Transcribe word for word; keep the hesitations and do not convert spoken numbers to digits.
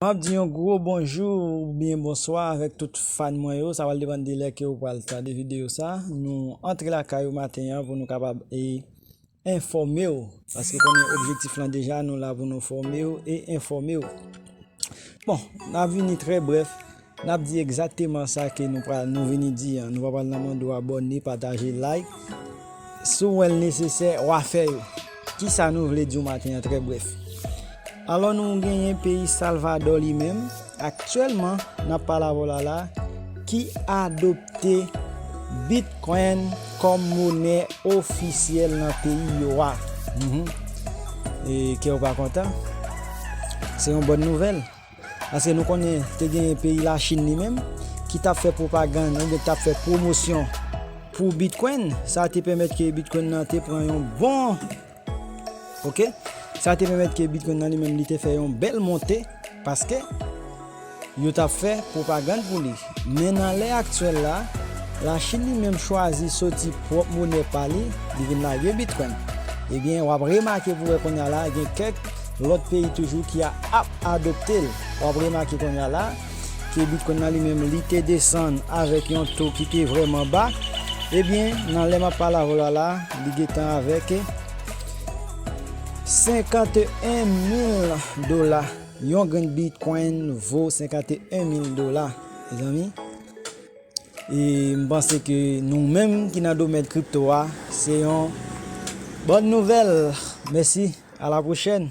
M ap di yon gwo bonjou oubyen bonswa avèk tout fan mwen yo. Sa pral depann de lè ke ou pral tande videyo sa. Nou antre lakay ou maten an pou nou kapab e enfòme w. Paske konnen objektif lan deja, nou la pou nou fòme w e enfòme w. Bon, n ap vini trè brèf. N ap di egzakteman sa ke nou pral, nou vini di an. Nou pa pral nan mande w abòne, pataje, like. Si w wè l nesesè, w a fè yo. Kisa nou vle di w maten an, trè brèf? Alò, nou genyen peyi Salvadò li menm, aktyèlman, n ap pale avè w la la, ki adopte Bitcoin kòm monè ofisyèl nan peyi yo a. Mhm. E kè w pa kontan? Se yon bòn nouvèl. Paske nou konnen te genyen peyi Lachin li menm ki t ap fè pwopagann oubyen t ap fè pwomosyon pou Bitcoin. Sa te pèmèt ke Bitcoin nan te pran yon bon, oke? Sa te pèmèt ke Bitcoin nan li menm li te fè yon bèl monte paske yo t ap fè pwopagann pou li. Men nan lè aktyèl la, Lachin li menm chwazi soti pwòp monè pa li, li vin lage Bitcoin. Ebyen, w ap remake pou wè kounye a la, gen kèk lòt peyi toujou ki a, ap adopte l. W ap remake kounye a la, ke Bitcoin nan li menm, li te desann avèk yon to ki te vrèman ba. Ebyen, nan lè m ap pale avè w la la, li gentan avèk senkant e en mil dola. Yon grenn Bitcoin vo senkant e en mil dola, mezanmi. E m panse ke nou menm ki nan domèn kripto a, se yon bòn nouvèl. Mèsi, a la pwochèn.